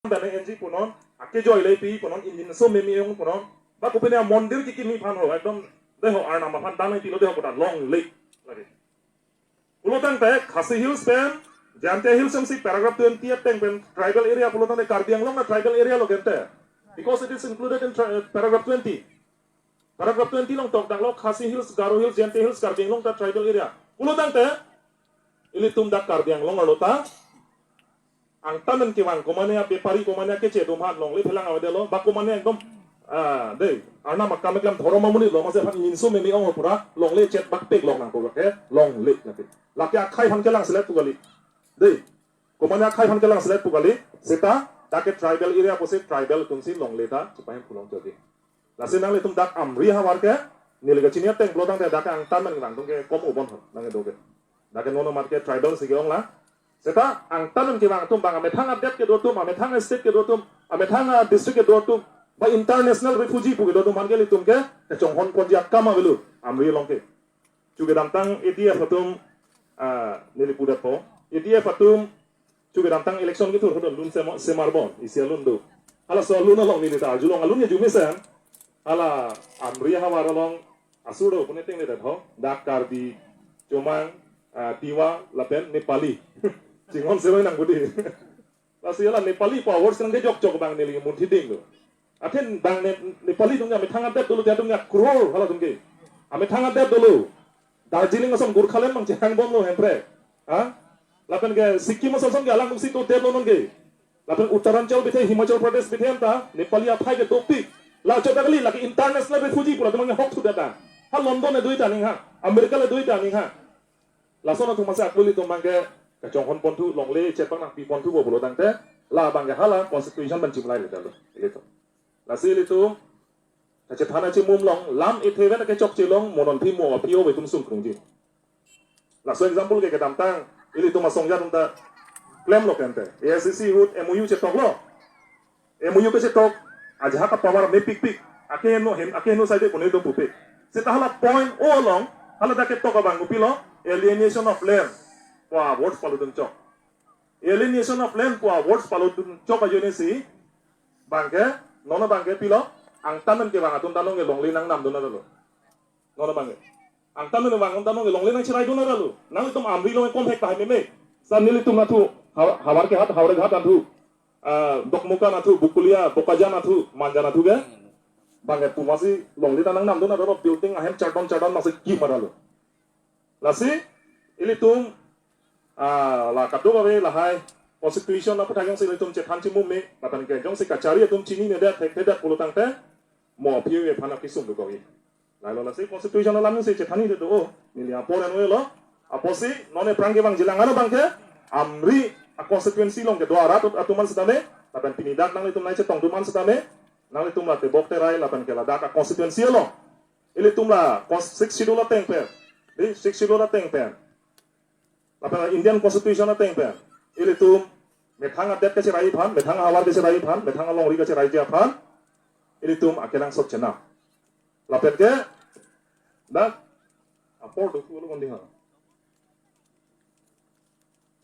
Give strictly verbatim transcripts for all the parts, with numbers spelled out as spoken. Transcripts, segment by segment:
dane enji punon, ake joi le pi punon, injin so memi ong punon, ba kopine mondir kiki mi phan ho, ekdom, de ho Arnam aphan dane pilo de ho kota longle. Lagi. Pulo tangte, Khasi Hills pen, Jaintia Hills yang si paragraph twenty ateng pen tribal area pulo tangte Karbi Anglong na tribal area lo gente. Because it is included in tri- paragraph twenty. Paragraph twenty along tokdaklo Khasi Hills, Garo Hills, Jaintia Hills, Karbi Anglong ta tribal area. Pulo tangte, ilitum dak Karbi Anglong arlo ta, angtan an kevang komane abepari komane akeche atum ha longle phelang avedetlo, ba komane ekdom, ah, de, Arnam akam eklem dhorom amonit lo, mase aphan injin so memi ong pura, longle chet bak pek long nangpo ke, longle nangpo. Lake akhai aphan kelang selet pu kali. De, komane akhai aphan kelang selet pu kali, seta, dak ke tribal area pusi tribal atum si longle ta, chepahem pu long jadi. Lasi nanglitum dak Amri havar ke, neli kachini ateng pulo tangte dak ke angtan an kevang atum ke kom ubon ho, nangkedo ke. Dak ke non amat ke tribal si ke-ong la. Seta angtan an kevang atum bang amethang adet kedo atum, amethang state kedo atum, amethang district kedo atum, ba international refugee pu kedo atum aphan ke ilitum ke, kechonghon ponji akam avelo, Amri along ke. Chu kedamtang A D F atum, ah, neli pudetpo. A D F atum, chu kedamtang election kethur hodo lun sema-, semar bon, isi alun do. Halaso alun along neli ta arjulong alun ke jumesen. Hala Amri havar along asur do pune teng le ho. Dak Karbi, Chomang, ah, Tiwa, lapen Nepali. Chinghon semai nang budi. Lasi hala Nepali pu a-words nangkejok jok bang neli munthi ding lo. Athe bang Ne-, Nepali atum ke amethang adet dolo, atum ke crore halatum ke. Amethang adet dolo. Darjeeling ason Gurkhaland bang chehang bomlo hempre. Ha? Lapen ke Sikkim ason ke alang atum si to det lo non ke. Lapen Uttaranchal bithe, Himachal Pradesh bithe anta Nepali aphai ke dopik. La chot kali, lake international refugee pu latum ke hok thu data. Ha London le do-ik ta ning ha. America le do-ik ta ning ha. Lason atum masa akuli atum bang ke kachonghon ponthu, longle chet bak nangpi ponthu bo pulo tangte, la bang ke hala constitution ban chimlai le dalo. Ilitum. Lasi ilitum, kachethan kachimum along, lam ithe ven kechokche along, mo non phi mo aphi o betum sungkrungji. Laso example ke kedamtang, ilitum asong jat atum ta klemlo kente. A I C C ahut M O U chetoklo. M O U kechetok, ajahak a-power mepikpik, akeheno hem, akeheno side kone do pupe. Seta hala point o along, hala dak ketok abang kopilo, alienation of land pu a-words palutdun chok. Alienation of land pu a-words palutdun chok ajoine si, bang ke, non abang ke pilo, angtan an kevang atum ta nonke longle nangnamdun arlo. Non abang ke. Angtan an kevang atum ta nonke longle nangcheraidun arlo. Nanglitum Amri along kom hek tahai meme. Sa nelitum nathu, ha-, Howraghat, Howraghat nathu. Ah, Dokmoka nathu, Bokolia, Bokajan nathu, Manja nathu ke. Bang ke pu masi longle ta nangnamdun arlo, building ahem chardon chardon masi kim arlo. Lasi, ilitum, ah, la kadokave lahai constitution aphuthak jongsi ilitum chethan chimum me, matan ke jongsi kachari atum chinine det, thekthedet pulo tangte, mo aphi aphan akesung dokok-i. Lailo lasi constitution alam si chethanji do, o, neli apor an-elo. Apotsi, non aphrang kevangji lang ano bang ke, Amri a-constituency along kedo arat atum an setame, lapen pini dak nanglitum nai chetong atum an setame, nanglitum la tebok terai lapen ke ladak a-constituency along. Ilitum la cons-, Sixth Schedule ateng pen. Di Sixth Schedule ateng pen. Lapen Indian Constitution ateng pen. Ilitum methang adet kacherai aphan, methang ahavar kacherai aphan, methang alongri kacheraiji aphan. Ilitum akenangsot chenam. Lapen ke, dak, apor do kulo kondi ha.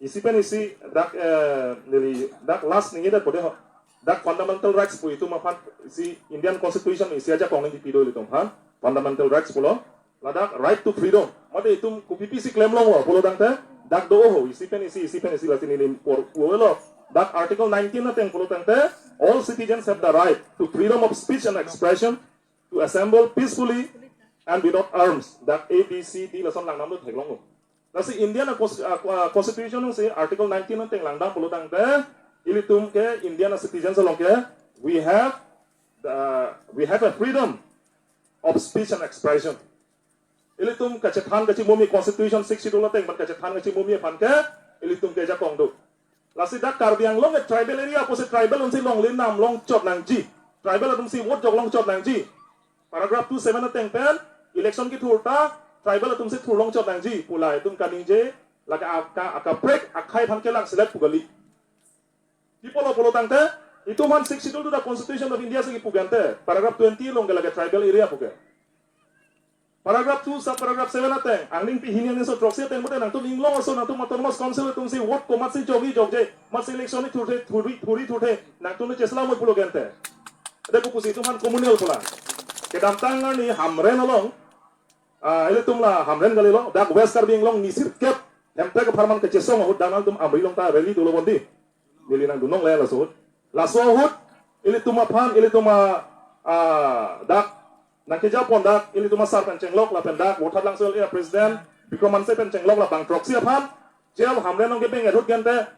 Isi pen isi dak, eh, neli dak last ningje dak pode ho. Dak fundamental rights pu itum aphan isi Indian Constitution isi ajakong ningje pido ilitum aphan. Fundamental rights pulo. Ladak right to freedom. Mate itum kopi pisi klemlonglo pulo tangte dak do ho isi pen isi isi pen isi lasi neli por pulo. Dak Article nineteen ateng pulo tangte all citizens have the right to freedom of speech and expression, to assemble peacefully and without arms. Dak A B C D lason langnamlo theklonglo. Lasi Indian a cons-, a, a, constitution si Article nineteen ateng langdam pulo tangte, ilitum ke Indian a citizens along ke, we have the, we have a freedom of speech and expression. Ilitum kachethan kachimumi constitution Sixth Schedule ateng pen kachethan kachimumi aphan ke, ilitum ke ajakong do. Lasi dak Karbi Anglong ke tribal area pusi tribal atum si longle nam longchot nangji. Tribal atum si vote jok longchot nangji. Paragraph two seven ateng pen, election kethur ta, tribal atum si thur longchot nangji. Pu la itum kaningje, lake aka, akaprek, akhai aphan kelang selet pu kali. Pi pulo pulo tangte, itum aphan Sixth Schedule to the Constitution of India si kipu ke ante, paragraph twenty along ke lake tribal area pu ke. Paragraph two, sub paragraph seven ateng, angdengpi hini aning so throksi ateng mate nangtum inglong aso nangtum autonomous council atum si vote komatsi jokji jokje, matsi election ni thurthe thuri thuri thurthe, nangtum ni chesla mut pulo gente. Ade kopusi itum aphan communal pulo. Kedamtang arni Hamren along, ah, ilitum la Hamren kalilo, dak West Karbi Anglong ni sirkep, Hemprek apharman kachesong ahut dak nangtum Amri along ta rally dolo bondi. Neli nangdun longle laso ahut. Laso ahut, ilitum aphan, ilitum a, ah, dak, nangkejapon dak, ilitum asar pen chenglok lapen dak, Vothatlangso L A president, Bikram Hanse pen chenglok labang throksi aphan, jail Hamren along kebeng ahut gente,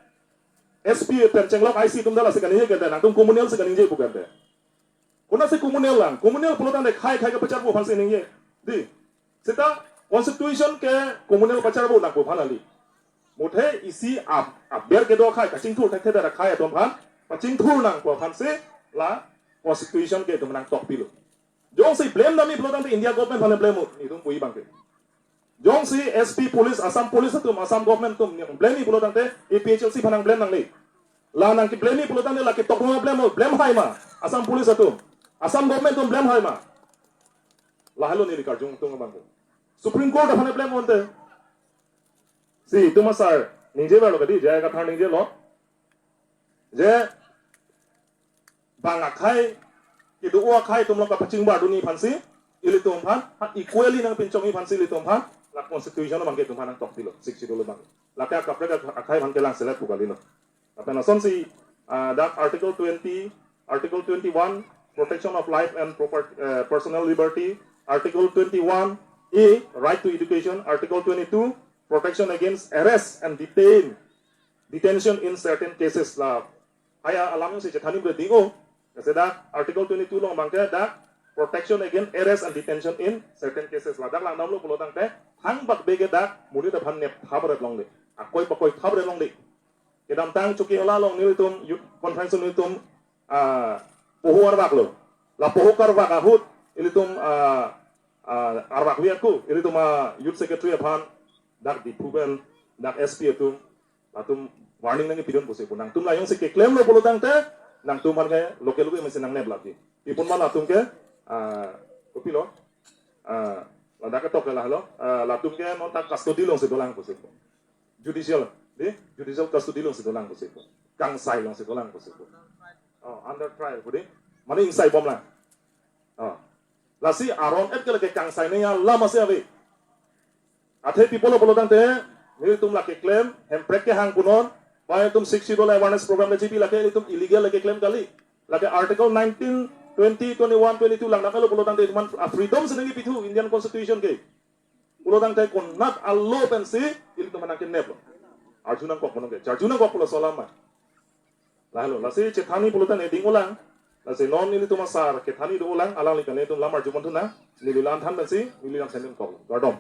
S P pen chenglok I C atum dak lasi kaningje gente, nangtum communal si kaningje pu gente. Konatsi communal lang, communal pulo tangte khei khei kepacharbo aphansi ningje. Di, seta constitution ke communal pacharbo nangpo aphan kali. Muthe isi ap, aber kedo akhei, kachingthur thekthe akhei atum aphan, pachingthur nangpo aphansi la constitution ke itum nangtokpilo. Jongsi blame damji pulo tangte India government aphan blame-o, nelitum puji abangke. Jongsi S P police, Assam police atum, Assam government atum, nang blame-ji pulo tangte A P H L C aphan nang blame nangne. La nangke blame-ji pulo tangte la ketok ma blame-o, blame hai ma, Assam police atum, Assam government atum blame hai ma. Lahelo neli karjung tung abangke. Supreme Court aphan blame-o ante. Si, itum asar ningje verlo kadi, J I Kathar ningjelo. Je bang akhei, kedo akhei atum along kapachingbar dunji aphansi, ilitum aphan, ha equally nangpinchongji aphansi ilitum aphan, la constitution abangke itum aphan nangtokpilo, Sixth Schedule abang. Lake akaprek akhei aphan kelang selet pu kalilo. Lapen asonsi, ah, dak Article twenty, Article twenty-one, protection of life and proper, eh, personal liberty, Article twenty-one A, right to education, Article twenty-two, protection against arrest and detain, detention in certain cases la. Hai alam si chethanji pu ding-o. Jase dak Article twenty-two along abangke dak protection against arrest and detention in certain cases la. Dak langdamlo pulo tangte thangbak bege dak monit aphan nep thap ret longle. Akoi pakoi thap ret longle. Kedamtang Chokihola along nelitum youth conference nelitum, ah, poho arvaklo. La poho karvak ahut ilitum, ah, ah, arvak vi ako, ilitum a youth secretary aphan dak Diphu pen dak S P atum latum warning nangkepidun pusi pu. Nangtum la jongsi keklemlo pulo tangte nangtum aphan ke loke loke mesen nangnep lagi. Ipun ma latum ke, ah, kopilo, ah, ladak ketok ke lahelo, ah, latum ke non ta custody alongsi dolang pusi pu. Judicial, di, judicial custody alongsi dolang pusi pu. Kangsai alongsi dolang pusi pu. Oh, under trial pu di. Mane ingsaibom lang. Oh. Lasi aron et ke lake kangsai ne ya lama si ave. Athe pi pulo pulo tangte, nelitum lake keklem, Hemprek kehang punon, pai atum Sixth Schedule awareness program le G P lake nelitum illegal lake keklem kali. Lake Article nineteen, twenty, twenty-one, twenty-two langdamlo pulo tangte itum aphan, ah, freedom si nangkepithu Indian Constitution ke. Pulo tangte konat alo pensi ilitum aphan nangkeneplo. Arju nangkok punon ke. Charju nangkok pulo so alam ma. Lahelo, lasi chethanji pulo tangte ding-olang. Lasi non nelitum asar kethanji do-olang, alangli pen nelitum lam arju ponthu nang, neli la-an than pensi, neli lam sending kok. Kardom.